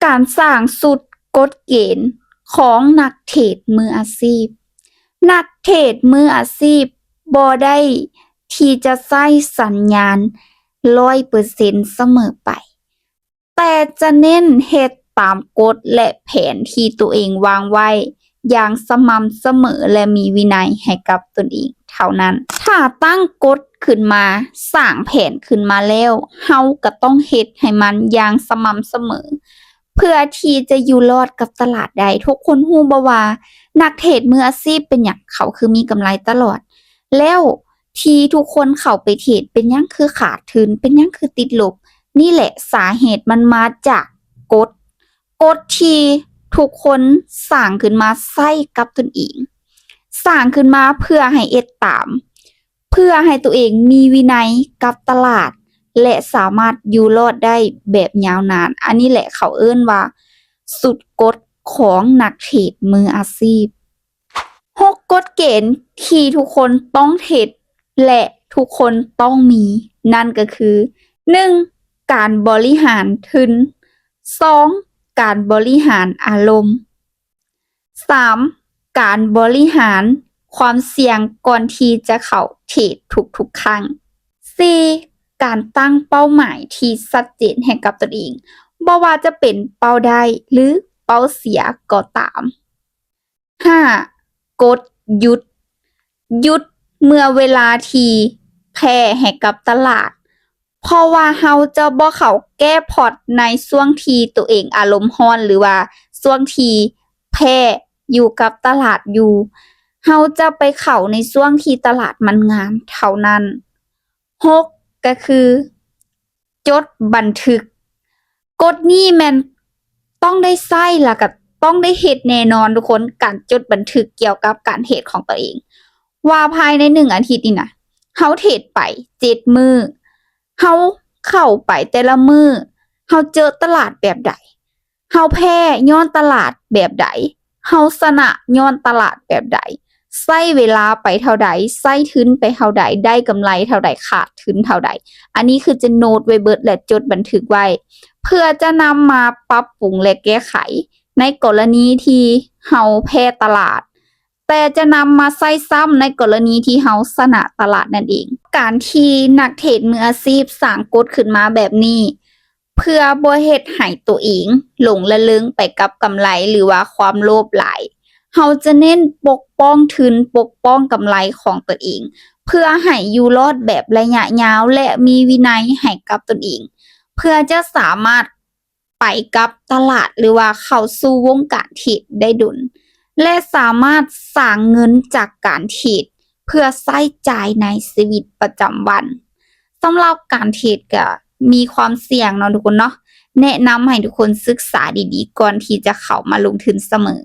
ການສ້າງຊຸດກົດເກນຂອງນັກເທຣດມືອາຊີບ. ນັກເທຣດມືອາຊີບບໍ່ໄດ້ທີ່ຈະໃຊ້ສັນຍານຮ້ອຍເປີເຊັນສະເໝີໄປ, ແຕ່ຈະເນັ້ນເຮັດຕາມກົດ ແລະ ແຜນທີ່ຕົວເອງວາງໄວ້ຢ່າງສະໝ່ຳສະເໝີ ແລະ ມີວິໄນໃຫ້ກັບຕົນເອງເທົ່ານັ້ນ. ຖ້າຕັ້ງກົດຂຶ້ນມາ, ສ້າງແຜນຂຶ້ນມາແລ້ວ, ເຮົາກໍຕ້ອງເຮັດໃຫ້ມັນຢ່າງສະໝ່ຳສະເໝີ ເພື່ອທີ່ຈະຢູ່ລອດກັບຕະຫຼາດໄດ້. ທຸກຄົນຮູ້ບໍ່ວ່ານັກເທຣດມືອາຊີບເປັນຫຍັງເຂົາຄືມີກຳໄລຕະຫຼອດ? ແລ້ວທີ່ທຸກຄົນເຂົ້າໄປເທຣດເປັນຫຍັງຄືຂາດທຶນ? ເປັນຫຍັງຄືຕິດລົບ? ນີ້ແຫຼະສາເຫດມັນມາຈາກກົດ, ກົດທີ່ທຸກຄົນສ້າງຂຶ້ນມາໃຊ້ກັບຕົນເອງ, ສ້າງຂຶ້ນມາເພື່ອໃຫ້ເຮັດຕາມ, ເພື່ອໃຫ້ຕົວເອງມີວິໄນກັບຕະຫຼາດ ແລະ ສາມາດຢູ່ລອດໄດ້ແບບຍາວນານ. ອັນນີ້ແຫຼະເຂົາເອີ້ນວ່າຊຸດກົດຂອງນັກເທຣດມືອາຊີບ. ຫົກກົດເກນທີ່ທຸກຄົນຕ້ອງເຮັດ ແລະ ທຸກຄົນຕ້ອງມີ ນັ້ນກໍຄື ໜຶ່ງ ການບໍລິຫານທຶນ, ສອງ ການບໍລິຫານອາລົມ, ສາມ ການບໍລິຫານຄວາມສ່ຽງກ່ອນທີ່ຈະເຂົ້າເທຣດທຸກໆຄັ້ງ, ສີ່ ການຕັ້ງເປົ້າໝາຍທີ່ຊັດເຈນໃຫ້ກັບຕົນເອງ, ບໍ່ວ່າຈະເປັນເປົ້າໄດ້ ຫຼື ເປົ້າເສຍກໍຕາມ. ຫ້າ ກົດຢຸດ, ຢຸດເມື່ອເວລາທີ່ແພ້ໃຫ້ກັບຕະຫຼາດ, ເພາະວ່າເຮົາຈະບໍ່ເຂົ້າແກ້ພອດໃນຊ່ວງທີ່ຕົວເອງອາລົມຮ້ອນ ຫຼືວ່າຊ່ວງທີ່ແພ້ຢູ່ກັບຕະຫຼາດຢູ່, ເຮົາຈະໄປເຂົ້າໃນຊ່ວງທີ່ຕະຫຼາດມັນງາມເທົ່ານັ້ນ. ຫົກ ກໍຄື ຈົດບັນທຶກ. ກົດນີ້ແມ່ນຕ້ອງໄດ້ໃຊ້ ແລ້ວກໍຕ້ອງໄດ້ເຮັດແນ່ນອນທຸກຄົນ, ການຈົດບັນທຶກກ່ຽວກັບການເທຣດຂອງຕົວເອງ ວ່າພາຍໃນໜຶ່ງອາທິດນີ້ນະ ເຮົາເທຣດໄປເຈັດມື້, ເຮົາເຂົ້າໄປແຕ່ລະມື້ ເຮົາເຈີຕະຫຼາດແບບໃດ? ເຮົາແພ້ຍ້ອນຕະຫຼາດແບບໃດ? ເຮົາຊະນະຍ້ອນຕະຫຼາດແບບໃດ? ໃຊ້ເວລາໄປເທົ່າໃດ? ໃຊ້ທຶນໄປເທົ່າໃດ? ໄດ້ກຳໄລເທົ່າໃດ? ຂາດທຶນເທົ່າໃດ? ອັນນີ້ຄືຈະໂນດໄວ້ເບິດ ແລະ ຈົດບັນທຶກໄວ້ ເພື່ອຈະນຳມາປັບປຸງ ແລະ ແກ້ໄຂໃນກໍລະນີທີ່ເຮົາແພ້ຕະຫຼາດ, ແຕ່ຈະນຳມາໃຊ້ຊ້ຳໃນກໍລະນີທີ່ເຮົາຊະນະຕະຫຼາດນັ້ນເອງ. ການທີ່ນັກເທຣດມືອາຊີບສ້າງກົດຂຶ້ນມາແບບນີ້ ເພື່ອບໍ່ເຮັດໃຫ້ຕົວເອງຫຼົງລະເລີງໄປກັບກຳໄລ ຫຼືວ່າຄວາມໂລບຫຼາຍ. ເຮົາຈະເນັ້ນປົກປ້ອງທຶນ, ປົກປ້ອງກຳໄລຂອງຕົນເອງ ເພື່ອໃຫ້ຢູ່ລອດແບບໄລຍະຍາວ ແລະ ມີວິໄນໃຫ້ກັບຕົນເອງ ເພື່ອຈະສາມາດໄປກັບຕະຫຼາດ ຫຼືວ່າເຂົ້າສູ່ວົງການເທຣດໄດ້ດົນ ແລະ ສາມາດສ້າງເງິນຈາກການເທຣດ ເພື່ອໃຊ້ຈ່າຍໃນຊີວິດປະຈຳວັນ. ສຳລັບການເທຣດກໍມີຄວາມສ່ຽງເນາະທຸກຄົນເນາະ, ແນະນຳໃຫ້ທຸກຄົນສຶກສາດີໆ ກ່ອນທີ່ຈະເຂົ້າມາລົງທຶນສະເໝີ.